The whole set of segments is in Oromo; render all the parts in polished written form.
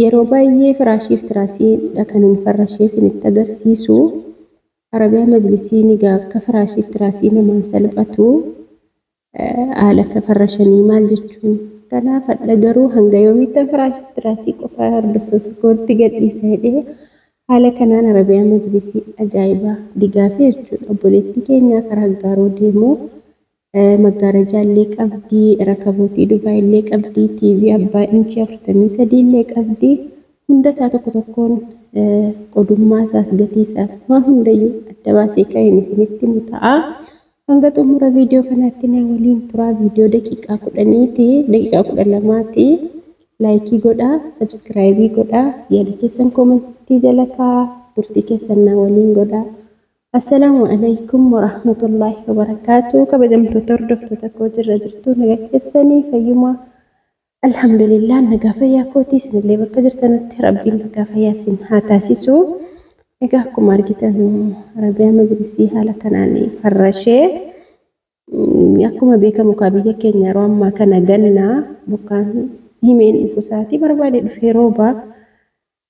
Yeroo baay'ee firaashiif tiraasiidha kan hin farrashee isinitti agarsiisu. Arabiyaa majlisiin egaa akka firaashiif tiraasii namaan salphatu, haala akka farrashanii maal jechuun. Kanaaf hadha garuu hanga yoomiitti firaashiif tiraasii qofa hordoftoota kootti gadhiisa jedhee haala kanaan arabiyaa majlisii ajaa'ibaa digaafii jechuudha. Obboleettii keenya karaa Aggaaroo deemu maggaarajaa illee qabdii, rakabootii Dubaay illee qabdii, TV abbaa inchii 43 illee qabdii. Hunda isaa tokko tokkoon qodummaa isaas gatii isaas waan hundayyuu adda baasee kan isinitti himu ta'a. Hanga xumura viidiyoo kanaatti na waliin turaa. Viidiyoo daqiiqaa 10ti, daqiiqaa 12ti. Laayikii godhaa, sabskraayibii godhaa, yaada keessan koomentii jala kaa'aa, turtii keessan na waliin godhaa. Assalaamu alaikum warahmatullaahi wabarakaatu. Kabajamtoota hordoftoota koo, jirra jirtu, nagaa keessanii, fayyumaa? Alhamdulillah, nagaa fayyaa kootii. Isinillee bakka jirtanitti Rabbiin nagaa fayyaa isin haa taasisu. Egaa akkuma argitan arabiyaa majlisii haala kanaan farrashee, akkuma beekamu kaa biyya keenya yeroo ammaa kana gannaa bokkaan himeen dhufu isaatii barbaade dhufee rooba.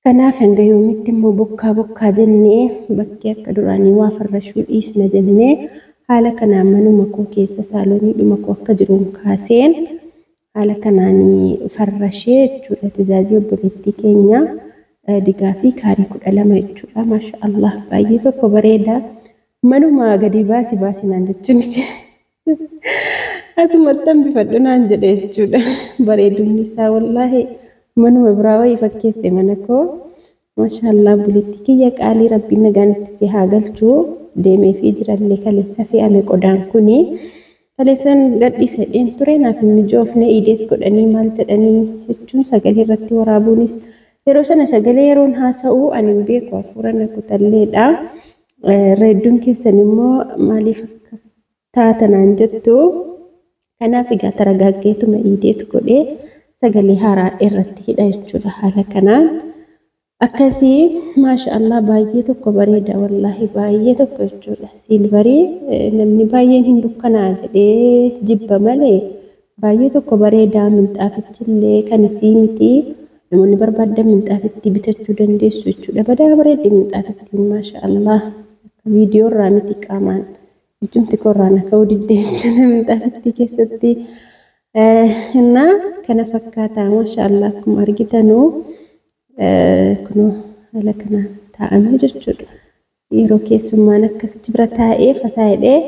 Kanaaf hanga yoomitti immoo bokkaa bokkaa jennee bakkee akka duraanii waa farrashuu dhiisna jennee haala kanaan manuma koo keessa saalooniidhuma koo akka jiruun kaaseen haala kanaan farrashee jechuudha. Tizaazii obboleettii keenya digaa fi kaarii 12 jechuudha. Maasha Allah, baay'ee tokko bareeda. Manuma gadi baasi baasi naan jechuunis asumatti hambifadhu naan jedhe jechuudha. Bareedumni isaa wallaahi manuma biraa wayii fakkeesse mana koo. Maasha Allah, obboleettii kiyya qaalii, Rabbiin nagaan itti si haa galchu. Deemee fi jirallee kaleessa fe'ame qodaan kuni. Kaleessan gadhiisa jedheen ture, naaf hin mijoofne, iideet godhanii maal jedhanii jechuun sagalee irratti waraabuunis yeroo sana sagalee yeroon haasa'u ani hin beeku, hafuura na kutalleedha. Reedduun keessan immoo maaliif akkas taatanaan jettu. Kanaaf egaa taragaaggeetuma iideet godhee sagalee haaraa irratti hidha jechuudha haala kanaan. Akkasii, maasha Allah, baay'ee tokko bareeda, wallaahi baay'ee tokko jechuudha. Silvarii namni baay'een hin dukkanaa jedhee jibba malee baay'ee tokko bareeda. Minxaafichillee kan isii miti. Namoonni barbaadan minxaafitti bitachuu dandeessu jechuudha. Badaa bareeddi minxaafittiin, maasha Allah. Viidiyoo irraa miti, qaamaan ijjumti korraa na ka'uu diddee jechuudha minxaafittii keessatti. Innaa kana fakkaata, maasha Allah, akkuma argitanuu kunoo haala kanaan taa'amee jechuudha. Yeroo keessummaan akkasitti bira taa'ee fataa jedhee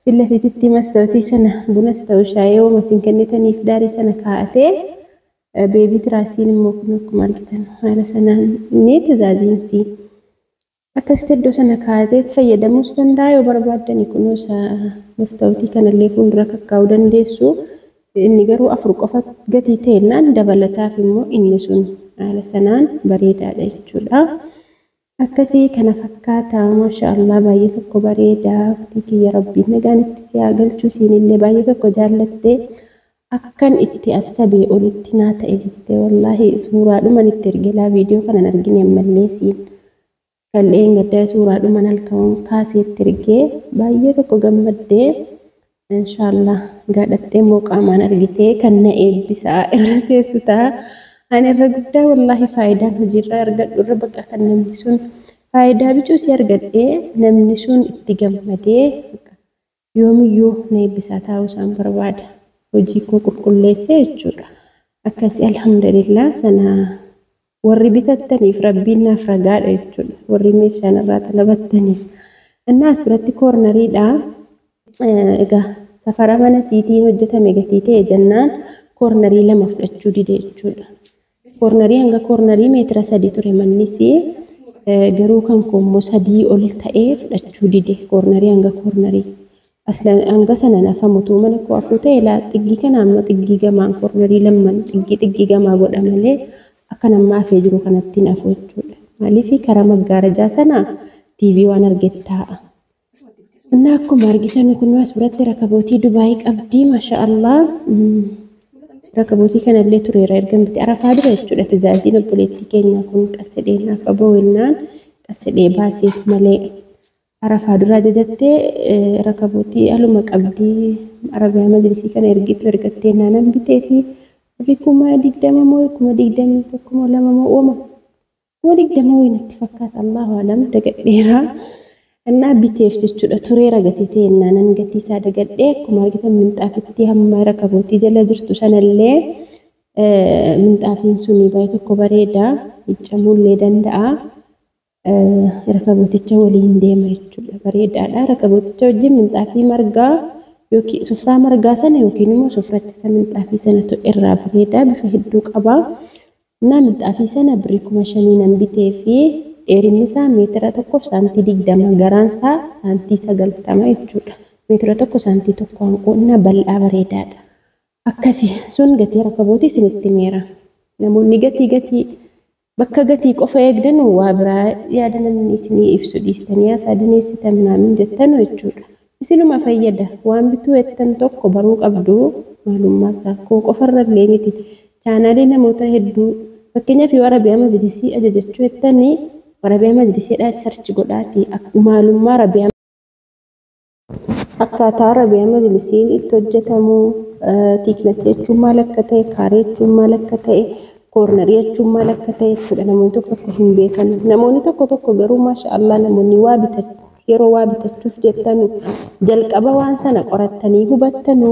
fila fititti mastootii sana bunas ta'u shaayii hooma isin kennitaniif daarii sana kaa'atee, beebii tiraasiin immoo kun akkuma argitan haala sanaan ni tajaajilamsi. Akkasitti iddoo sana kaa'atee fayyadamuus danda'a. Yoo barbaaddani kunoo mastootii kanallee fuuldura kakkaa'uu dandeessu. Inni garuu 4 qofa gatii ta'ennaan dabalataaf immoo inni sun haala sanaan bareedaadha jechuudha. Akkasii kana fakkaata, maasha Allah, baay'ee tokko bareeda. Uftii kiyya, Rabbiin nagaan itti si haa galchu. Siinillee baay'ee tokko jaallattee akkan itti assabee olitti naa ta'e jettee, wallaahi suuraadhuman itti ergelaa viidiyoo kanan argine ammallee siin. Kal'een gaddaa suuraadhuman halkan kaasee itti ergee baay'ee tokko gammaddee. Inshaallah gaadhattee immoo qaamaan argitee kan na eebbisaa irra teessu ta'a. Ani irra guddaa wallaahi faayidaan hojiirraa argadhu irra bakka kan namni sun faayidaa bicuu si argadhee namni sun itti gammadee yoomiyyuu na eebbisaa taa'uu isaan barbaada. Hojii koo qulqulleessee jechuudha. Akkasii, alhamdulillah, sana warri bitattaniif Rabbiin naaf ragaadha jechuudha. Warri meeshaan irraa xalabattaniif. Innaa as biratti koornariidha. Egaa safara mana siitiin hojjetame gatii ta'e jennaan koornarii 2 fudhachuu dide jechuudha. Koornarii hanga koornarii meetira 3 ture mannis, garuu kan koo immoo 3 ol ta'ee fudhachuu dide koornarii hanga koornarii. Hanga sana nafamutu mana koo afuu ta'e laa, xiggii kana amma xiggii gamaan koornarii lamman xiggii xiggii gamaa godha malee akka nama hafee jiru kanatti hin hafu jechuudha. Maaliif karaa maggaarajaa sana TV waan argetti taa'a. Innaa akkuma argitan kun as biratti rakabootii Dubaayii qabdi, maasha Allah. Rakabootii kanallee tureera erga miti Arafaa dura jechuudha. Tizaaziin obboleettii keenya kun qassedhee naaf aboo innaan qassedhee baaseef malee. Arafaa dura ajajattee rakabootii aluma qabdii arabiyaa majlisii kana ergitu ergattee naanan bitee fi Birrii 20,000 moo 21,000 moo 2 moo ooma 20,000 wayii natti fakkaata, Allahu alam, dagadheera. Innaa biteef jechuudha, tureera gatii ta'e naanan gatii isaa dagadhee. Akkuma argitan minxaafitti hamma rakabootii jala jirtu sanallee minxaafiin suni baay'ee tokko bareeda, iccamuullee danda'a. Rakabooticha waliin deema jechuudha, bareedaadha. Rakabooticha wajjin minxaafii margaa yookiin sufraa margaa sana yookiin immoo sufracha isa minxaafii sanatu irraa bareeda, bifa hedduu qaba. Innaa minxaafii sana birrii 5,000 nan bitee fi dheerinni isaa meetira 1f saantii 20, garaan isaa saantii 90 jechuudha. Meetira 1 saantii 1 hanquunnaa bal'aa bareedaadha. Akkasi sun gatii rakabootii isinitti himeera. Namoonni gatii bakka gatii qofa eegdan waa biraa yaada namni isinii ibsu dhiistanii haasaa dineessitan naamin jettanu jechuudha. Isinuma fayyada, waan bituu jettan tokko baruu qabdu maalummaa isaa koo qofarra illee miti. Chaanaalii namoota hedduu, fakkeenyaaf yoo Arabiyaa Majlisii ajajachuu jettanii, Arabiyaa Majlisiidhaa search godhaati maalummaa Arabiyaa, akkaataa Arabiyaa Majlisiin itti hojjetamu, thickness jechuun maal akka ta'e, kaaree jechuun maal akka ta'e, corner jechuun maal akka ta'e jechuudha. Namoonni tokko tokko hin beekan. Namoonni tokko tokko garuu maasha Allah, namoonni waa bitachuu yeroo waa bitachuuf jettanu jalqaba waan sana qorattanii hubattanu,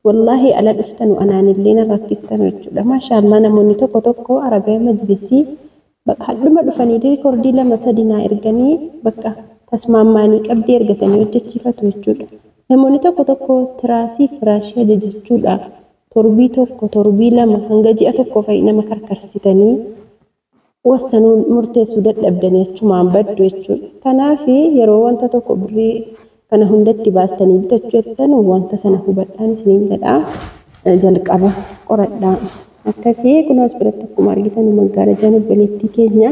wallaahi ala dhuftanu anaanillee na rakkistanu jechuudha. Maasha Allah, namoonni tokko tokko Arabiyaa Majlisii bakka hadhuma dhufanii rikoordii 2 3 naa erganii bakka tasmaammaanii qabdii ergatanii hojjechiifatu jechuudha. Namoonni tokko tokko tiraasii firaashii ajajachuudhaaf torbii 1, torbii 2 hanga ji'a 1 fa'i nama karkarsitanii wassanuu murteessuu dadhabdanii achumaan baddu jechuudha. Kanaaf yeroo wanta tokko birrii kana hundatti baastanii bitachuu jettanu wanta sana hubadhaan isiniin jedhaa, jalqaba qoradhaa. Akkasii kun as biratti akkuma argitan maggaarajaan obboleettii keenya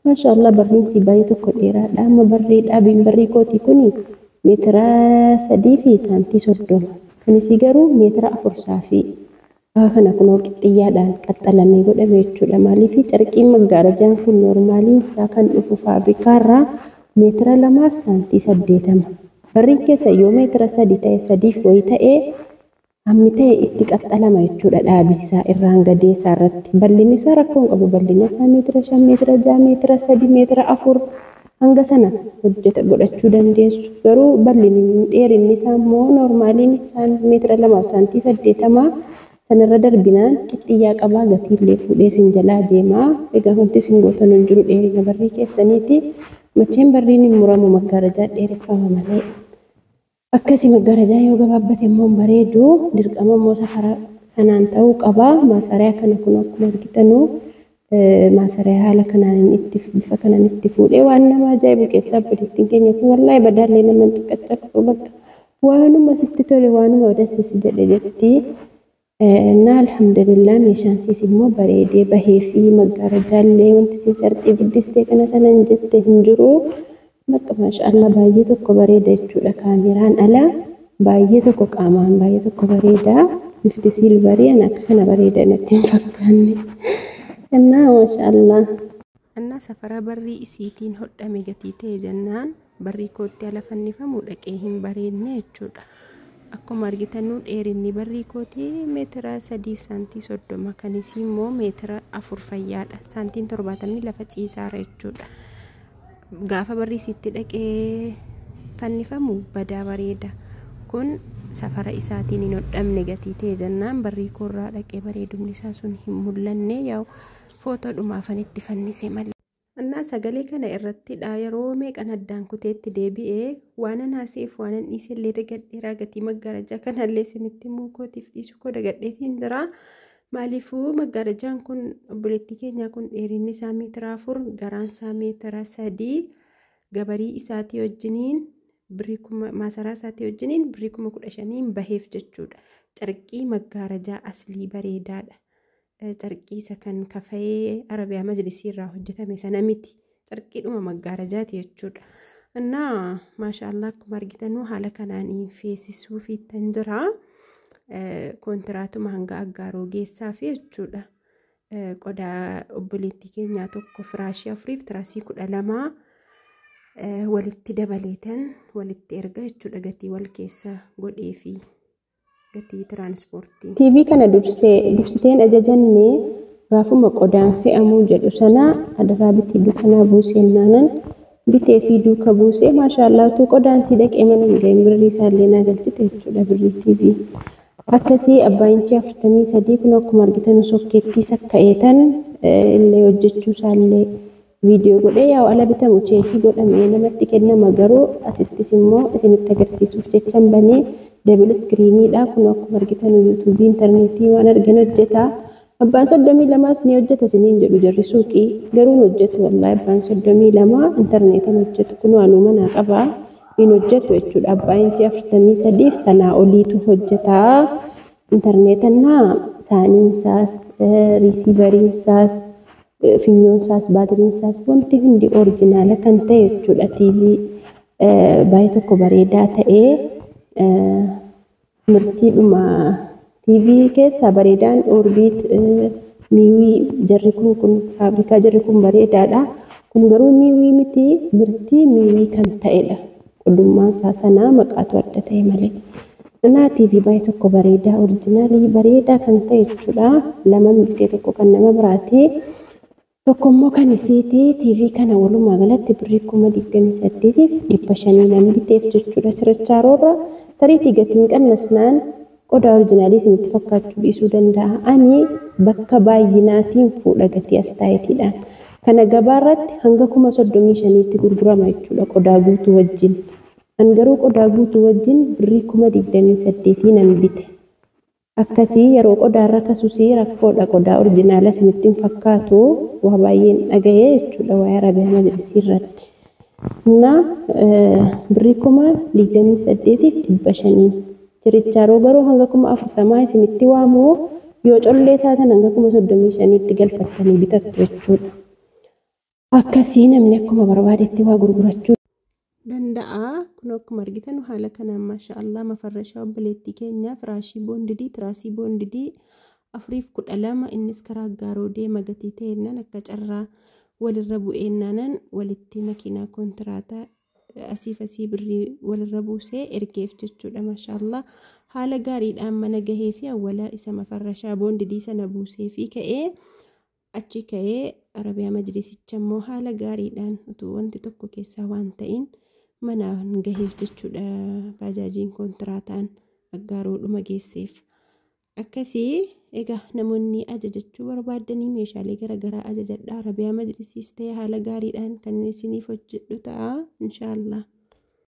maashaallah barriinsi baay'ee tokko dheeraadha. Amma barrii dhaabiin barrii kootii kuni meetira 3 fi saantii 30. Kan isii garuu meetira 4 saafii. Kana kunoo qixxiyyaadhaan qaxxalamee godhame jechuudha. Maaliif carqiin maggaarajaan kun noormaaliin isaa kan dhufu faabrikaarraa meetira 2 fi saantii 80. Barriin keessa yoo meetira 3 ta'e, sadiif wayii ta'ee hammi ta'e itti qaxxalama jechuudha dhaabii isaa irraan gadee isaa irratti. Bal'inni isaa rakkoo hin qabu. Bal'inni isaa meetira 5, meetira 6, meetira 3, meetira 4 hanga sana hojjeta godhachuu dandeessu. Garuu bal'inni dheerinni isaa immoo noormaaliin isaan meetira 2 fi saantii 80 sanarra darbinaan qixxiyyaa qabaa, gatiillee fuudhee isin jalaa deemaa. Egaa wanti isin gootan hin jiru, dheerina barrii keessaniiti. Macheen barriin hin muramu, maggaarajaa dheereffama malee. Akkasii maggaarajaa yoo gabaabbate immoo hin bareedu, dirqama immoo safara sanaan ta'uu qaba. Maasariyaa kana kun akkuma argitanu maasariyaa haala kanaan itti bifa kanaan itti fuudhee, waan nama ajaa'ibu keessaa obboleettiin keenya kun wallaahi badaallee nama hin ciqaccaqsu, bakka waanuma sitti tole waanuma dassisi jedhe jetti. Na alhamdulillah, meeshaan siis immoo bareedee bahee fi maggaarajaallee wanti isin carxii guddistee kana sanan jette hin jiru. Bakka maashaallah baay'ee tokko bareeda jechuudha. Kaameraan ala baay'ee tokko qaamaan baay'ee tokko bareeda. Bifti silvarii ana akka kana bareeda natti hin fakkaanne. Innaa maashaallah. Innaa safara barrii isiitiin hodhame gatii ta'e jennaan barrii kootti ala fannifamu dhaqee hin bareedne jechuudha. Akkuma argitanu dheerinni barrii kootii meetira 3 fi saantii 30, kan isii immoo meetira 4 fayyaadha. Saantiin 70 lafa ciisaara jechuudha. Gaafa barrii isiitti dhaqee fannifamu badaa bareeda. Kun safara isaatiin hin hodhamne gatii ta'e jennaan barrii koorraa dhaqee bareedumni isaa sun hin mul'anne, yaa'u footoodhumaafan itti fannise malee. Innaa sagalee kana irrattidha yeroo meeqan addaan kuteetti deebi'ee waanan haaseef waanan dhiisellee dagadheeraa, gatii maggaarajaa kanallee isinitti himuu kootiif dhiisuu koo dagadheetiin jira. Maaliifuu maggaarajaan kun obboleettii keenyaa kun dheerinni isaa meetira 4, garaan isaa meetira 3, gabarii isaatii wajjiniin birrii kuma maasaraa isaatii wajjiniin birrii 15,000 baheef jechuudha. Carqii maggaarajaa aslii bareedaadha. Carqii isa kan kafayee Arabiyaa Majlisii irraa hojjetame sana miti. Carqiidhuma maggaarajaati jechuudha. Innaa maashaallah akkuma argitanuu haala kanaan feesisuu fiittan jira. Kontiraatuma hanga aggaaroo geessaa fi jechuudha. Qodaa obboleettii keenyaa tokko firaashii 4f tiraasii 12 walitti dabaleetan walitti erga jechuudha, gatii wal keessa godhee fi Gatii tiraanspoortii. TV kana dursiteen ajajanne gaafuma qodaan fe'amuu jedhu sana adaraa bitii duukanaa buuseen naanan bitee fi duuka buusee, maashaallah, utuu qodaan sii dhaqee mana hin gahin birrii isaallee naa galchite jechuudha birrii TV. Akkasii abbaa inchii 43 kun akkuma argitan sokkeettii sakka'eetan illee hojjechuu isaallee viidiyoo godhee, yaa'u ala bitamu cheekii godhamee namatti kennama, garuu asittis immoo isinitti agarsiisuuf jechan banee. Double iskiriiniidha kun akkuma argitan yuutuubii, intarneetii waan argan hojjeta. Abbaan 32s ni hojjeta isiniin jedhu jarri suuqii, garuu hin hojjetu wallaahi. Abbaan 32 intarneetiin hojjetu kun waanuma manaa qabaa hin hojjetu jechuudha. Abbaa inchii 43 fi sanaa oliitu hojjeta. Intarneetannaa saaniinsaas, riisiivariinsaas, finyoonsaas, baatiriinsaas wanti hundi orijinaala kan ta'e jechuudha. TV baay'ee tokko bareedaa ta'ee mirtiidhuma TV keessaa bareedaan Orbiit, Miiwii, jarri kun faabrikaa jarri kun bareedaadha. Kun garuu Miiwii miti, mirtii Miiwii kan ta'edha. Qodummaan isaa sanaa maqaatu adda ta'e malee. Innaa TV baay'ee tokko bareedaa orijinaalii bareedaa kan ta'e jechuudha. Lama bitee, tokko kan nama biraati. Tokko immoo kan isiiti. TV kana walumaa galatti birrii 28,500 nan biteef jechuudha chirachaaroorra. Tariitii gatiin qannasnaan qodaa orijinaalii isinitti fakkaachuu dhiisuu danda'a. Ani bakka baay'inaatiin fuudha gatii astaayitiidhaan. Kana gabaarratti hanga 35,000tti gurgurama jechuudha qodaa guutuu wajjin. An garuu qodaa guutuu wajjin birrii 28,000 nan bite. Akkasii yeroo qodaarra kasusii rakkoodha, qodaa orijinaala isinitti hin fakkaatu, waa baay'een dhaga'ee jechuudha waa'ee Arabiyaa Majlisii irratti. Innaa birrii 28,500 chirichaaroo garuu hanga 40,000 isinitti waamu, yoo collee taatan hanga 35,000tti galfattanii bitattu jechuudha. Akkasii namni akkuma barbaadetti waa gurgurachuu danda'a. Kun akkuma argitan haala kanaan maashaallah mafarrashaa obboleettii keenya, firaashii boondidii, tiraasii boondidii 4 fi 12, innis karaa gaaroo deema gatii ta'ennan akka carraa walirra bu'eennaanan walitti makiinaa kontiraataa asiif asii birrii walirra buusee ergeef jechuudha. Maashaallah haala gaariidhaan mana gahee fi awwala isa mafarrashaa boondidii sana buusee fi ka'ee achi ka'ee Arabiyaa Majlisicha immoo haala gaariidhaan utuu wanti tokko keessaa waan ta'in manaan gaheef jechuudha, baajaajiin kontiraataan aggaaroodhuma geesseef. Akkasii egaa namoonni ajajachuu barbaadanii meeshaalee garaagaraa ajajadha. Arabiyaa Majlisiis ta'e haala gaariidhaan kan isiniif hojjedhu ta'a inshaallah.